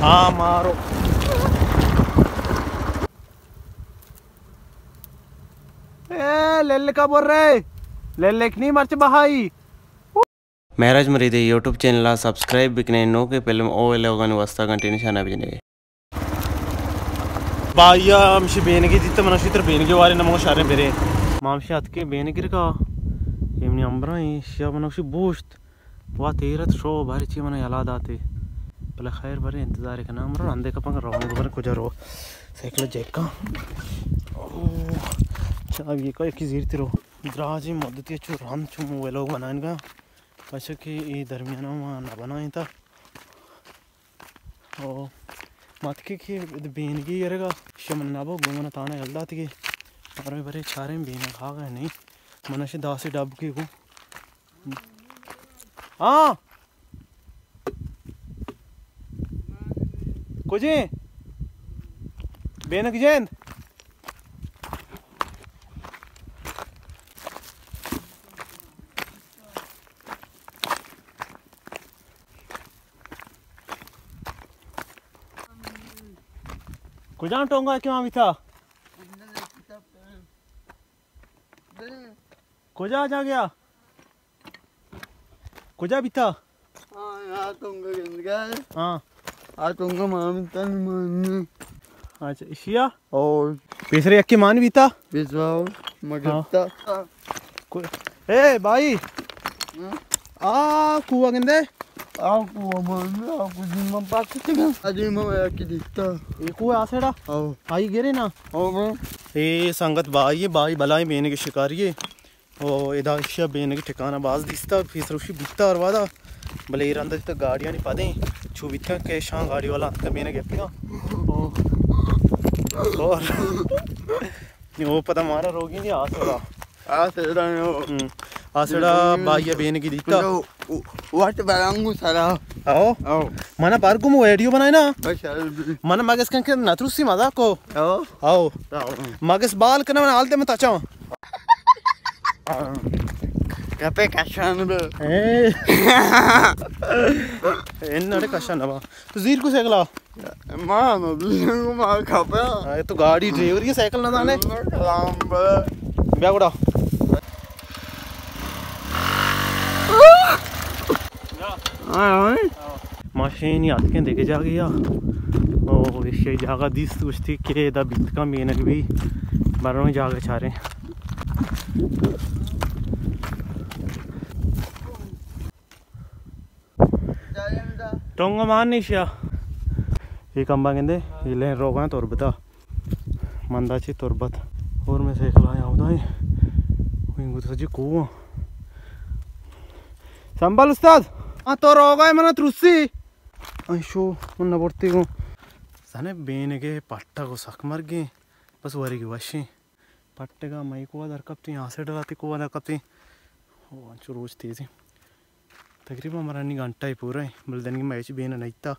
ہاں، مارو۔ اے، للکا بر رہے۔ للک نہیں، مرچ بہائی۔ مہراج مریدے یوٹیوب چینل ءَ سبسکرائب بکنے، نوکیں فلم او ویلوگانی واسطہ گھنٹی نشانہ بجنے۔ بھائی، ہمشی بینگی دیتا، من اشی تر بینگی وارے نمو شارے برے۔ ما ہمشی اتکے بینگی رکا، ایمنی امبرا ہیں، شیا من اشی بوشت۔ وا تیرت شو باری چی من یلا داتے۔ بلے خیر برے انتظار کنا، امرا رندے کپنگ روان گبر کجا رو۔ سائیکل جیکا۔ او، چا یہ کا یکی زیر تیرو۔ دراجیں مدتی چو رند چو ویلوگ بنائنگا۔ پچہ کہ اے درمیان ما نہ بنائیں تا۔ او ماتکے کہ بینگی یرگا شمن نبو گمن تانا یل داتگی۔ اور میں برے چاریں بینگ آگا نہیں۔ منش داسی ڈب کی گو۔ ہاں۔ کجے؟ بینگ جیند۔ کجام ٹونگا کہ ما بیتا؟ کجا جا گیا؟ کجا بیتا؟ ہاں، آ تونگا گندگا ہے۔ ہاں۔ آ تونگا مامی تن مانی۔ اچھا، اشیا؟ اور پیسرے یکی مان بیتا؟ پیسرا ہو، ہاں۔ مگتا۔ کو-، اے بھائی۔ ہاں؟ آ کوہ گندے؟ آ کوہ مان، آ کوہ دیم پاک تگا۔ آ دیم یکی دیتا۔ اے کوہ آسڑا؟ او۔ آئی گرے نا؟ او۔ اے سنگت بھائی، بھائی بلائیں بینگی شکاری ہے۔ او ادا ایشی ءَ بینگ ٹھکانہ باز دیستگ، پیسر اشی بیتگ ہر وہدا، بلے اے رند ءَ تو گاڑیانی پدیں چو بیتگ کہ شان گاڑی والا اتکگ بینگ گپتگ۔ او، اور او پدا مارا روگی نہیں آسڑا۔ آسڑا نو۔ ہم۔ آسڑا بائی ءَ بینگی دیتگ۔ واٹ برانگو سرا۔ او۔ او۔ منا بار گم ویڈیو بنائے نا۔ بس۔ منا مگس کن کہ نتروسی مزاق کو۔ او۔ او۔ او۔ مگس بال کنا من حال دے میں تچاں۔ کپے کشان بے۔ اے۔ ان نڑے کشان با۔ تو زیر کو سائیکل آ۔ ما نو زیر کو ما کپے۔ اے تو گاڑی ڈرائیور کی سائیکل نہ دانے۔ کلام بے۔ بیا گڑا۔ ہاں، ہاں۔ ماشینی اتکیں دگہ جاگہے ءَ۔ او ایشی جاگہ دیست گوشتی کہ ادا بیتکاں بینگ بی بروں جاگہ چاریں۔ ٹونگ مان نیشیا۔ یہ کمبا گندے، یہ لین روگاں تربتا۔ مندا چی تربت۔ اور میں سائیکل آیا ہوتا ہے۔ وہیں گوتا جی کو۔ سنبھال استاد۔ ہاں تو روگا ہے منا ترسی۔ ایشو من نہ برتی گوں۔ زنے بینگے پٹا گو سک مرگیں۔ بس وری گی وشیں۔ پٹگا مئی کوہ در کپتیں، آسے ڈراتی کوہ در کپتیں۔ او انچو روچ تیزیں۔ تقریباً مرا نی گھنٹہ ہی پورا ہے۔ بل دنگی میں ہچ بینگ نیتا۔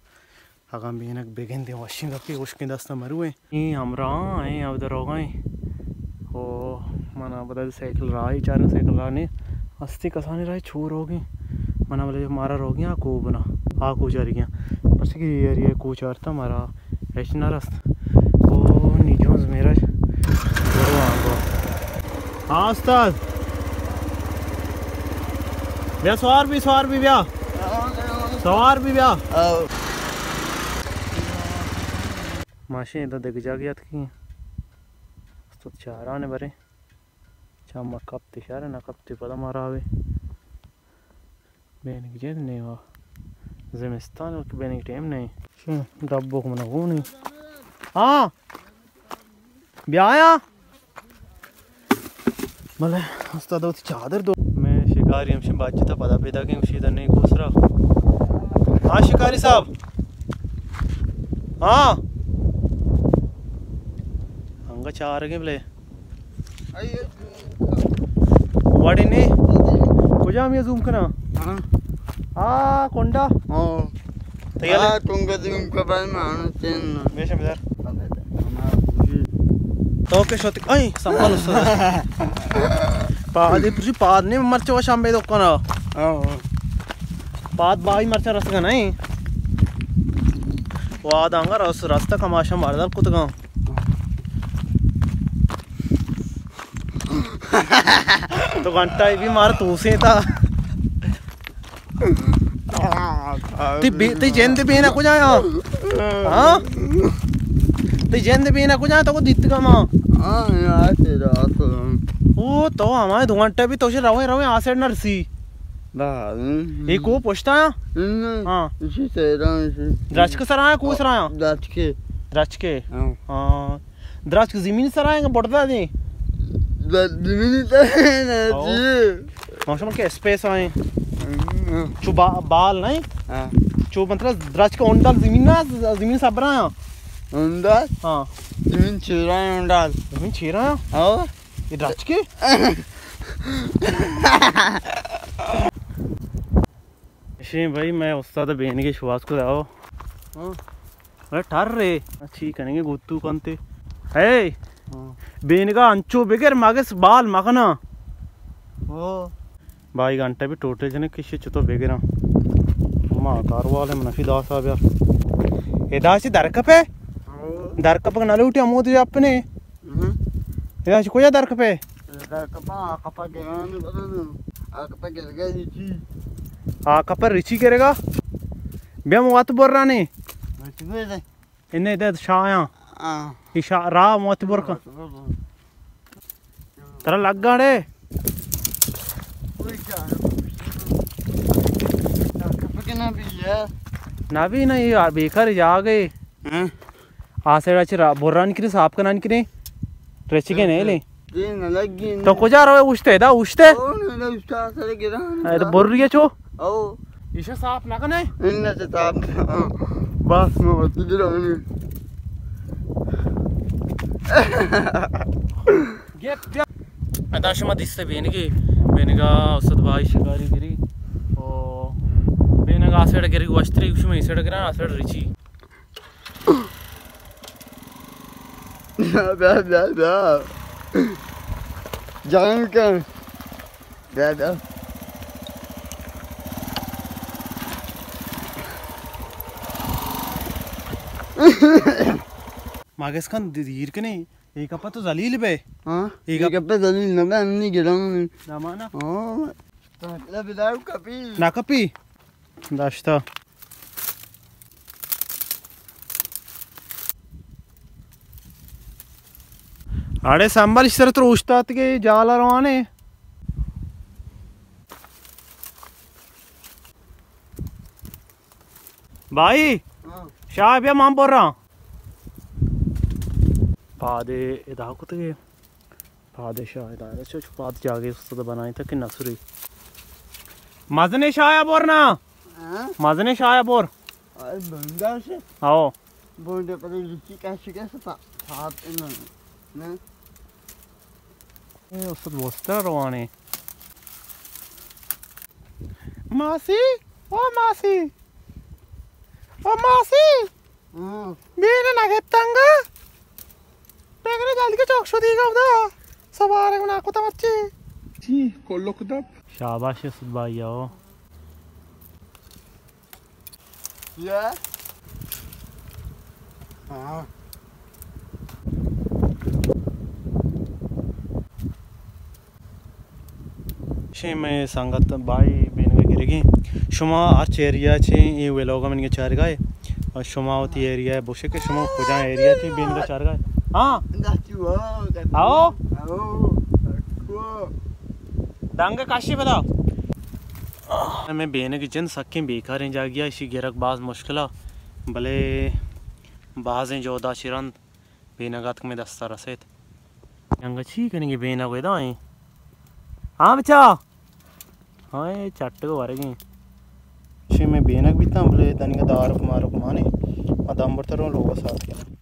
اگاں بینگ بگندیں وشیں گپی، اشکیں دستا مرویں۔ اے ہمراہ ایں، اب در روگا ایں۔ او منا پدا سائیکل راہی چاریں، سائیکل راہ نے استی کسانی راہی چو روگیں۔ منا بلے مارا روگیں آ کو بنا، آ کو چارگیں۔ پرچہ کہ یہ ایریا کو چارتا مارا ہچ نہ رست۔ او نی جونز میرا برو آنگو۔ ہاں استاد۔ بیا سوار بی، سوار بی بیا۔ سوار بی بیا۔ ماشین ادا دگہ جاگہ اتکیں۔ استاد چاران برے۔ چا ما کپت اشارہ نہ کپت پدا ما راوے۔ بینگ جد نیوا۔ زمستان وقت بینگ ٹائم نہیں۔ شو، ڈبوک من گونی۔ ہاں۔ بیا آیا۔ بلے استاد وتی چادر دو۔ میں شکاری ہمشن بچتا پدا پیدا کیں، گوشی دنے کو سرا۔ ہاں شکاری صاحب۔ ہاں۔ انگا چارگیں بلے۔ وڑی نے؟ کجا ہمیں زوم کنا؟ ہاں۔ آ، کنڈا؟ ہاں۔ تو یلے؟ آ، تنگا زوم کا بھائی مانو چین۔ بیشم بدار۔ تو کے شوتی، اے، سنبھال استاد۔ پاد، پرچی پاد نے مرچو شام بے دکانا۔ ہاں۔ پاد بائی مرچا رسگا نہیں۔ واد انگا رس-، رستہ کماشاں مردل کتگاں۔ تو گھنٹہ بھی مار توسیں تا۔ تئی بی-، تئی جند بینا کجا یا؟ ہاں؟ تئی جند بینا کجا تو کو دیتگا ما؟ ہاں، یار، تیرا تو۔ او، تو ہمارے دو گھنٹہ بھی تو سے رویں، رویں، آسر نرسی۔ اے کو پشتا؟ ہاں۔ اسی سیرا، اسی۔ درچک سرا یا، کو سرا یا؟ درچکے۔ درچکے۔ ہاں۔ ہاں۔ درچک زمین سرا یا، بڑدا دیں؟ در-، زمین سرا یا، او۔ جی۔ ما شما کہ اسپیس آئیں۔ ہاں۔ چو با-، بال نہیں؟ ہاں۔ چو مطلب درچک اونڈال زمین نا، زمین سبرا یا۔ اونڈال؟ ہاں۔ زمین چیرا یا اونڈال۔ زمین چیرا یا؟ ہاں۔ اے درچکے؟ اشیں بھائی، میں استاد بینگے شواز کو داؤ۔ ہاں۔ اے ٹر رے۔ چی کنگے گتو کنتے۔ اے۔ ہاں۔ بینگا انچو بگر مگس بال مکنا۔ او۔ بھائی گھنٹہ بھی ٹوٹے جنے کشے چتو بگراں۔ ما کاروال ہم نفی داسا بیا۔ ادا چی درکپے؟ او۔ درکپک نلوٹی ہمود اپنے۔ ہاں۔ ادا چی کجا درکپے؟ درکپا آ کپا گران بدن۔ آ کپا گرگا ریچی۔ آ کپا ریچی کرے گا؟ بیا مو وات برانی۔ ریچی بے دے۔ انہیں دے شایاں۔ ہاں۔ یہ شا-، راہ موتی برکا۔ ترا لگا ڑے۔ نہ بھی نہ، یہ بیکار جاگے۔ ہاں۔ آ سائیڈ اچ را-، بران کرے، صاف کنان کرے۔ ریچگے نہیں لے۔ دین نہ لگی۔ تو کجا روے اوشتے؟ دا اوشتے؟ او، نہ، نہ، اوشتا سر گران۔ اے تو بر رہی ہے چو؟ او۔ ایشا صاف نہ کنے؟ ان سے صاف۔ بس میں وقت گرانی۔ گپ، گپ۔ ادا شما دیستے بینگے، بینگا استاد بھائی شکاری گری۔ او بینگا آ سائیڈ گری گوشتری، شما ای سائیڈ گران، آ سائیڈ ریچی۔ بیا، بیا، بیا۔ جان کن۔ بیا، بیا۔ ماگس کن دیر کنے، ایک اپا تو ذلیل بے۔ ہاں، ایک ایک اپ-، اپا ذلیل نہ بے، انی گران۔ دمانا۔ ہاں۔ تو بلا کپی۔ نہ کپی۔ داشتہ۔ اڑے سنبل، اشتر تو اوشتات کے جالا روانے۔ بھائی، ہاں۔ شاہ بیا، من برا۔ پادے ادا کتگے۔ پادشاہ ادارہ چو، چو پاد جاگے استاد بنائیں تک نسری۔ مزنے شایا بور نا۔ ہاں؟ مزنے شایا بور۔ آئے بندہ سے۔ آؤ۔ بندہ پر لچی کا شکا ستا۔ صاحب انہوں نے۔ اے استاد وستر روانے۔ ماسی، او ماسی۔ او ماسی۔ ہاں۔ بین نہ گپتنگا۔ بگرے جلدی کے چوک شدی گا ادا۔ سوارے گنا کتا بچے۔ چی کلک دپ۔ شاباش استاد بھائی آؤ۔ یا۔ ہاں۔ شے میں سنگت بھائی بینگا گرگیں۔ شما ہرچ ایریا چے اے ویلوگ منگے چارگائے۔ اور شما وتی ایریا بوشے کہ شما کجا ایریا چے بینگا چارگائے۔ ہاں۔ آؤ۔ آؤ۔ دنگ کاشی بدا۔ میں بینگ جن سکیں بیکاریں جاگیا، اشی گرگ باز مشکل ء، بلے بازیں جودا چی رند بینگ اتک میں دستا رسیت۔ انگا چی کنگی بینگ ودا ایں؟ ہاں بچا۔ ہاں، اے چٹگ ورگیں۔ شی میں بینگ بیتاں، بلے دنگا دارک مارک مانے۔ ما دم برتروں لوگ ساتھ کے۔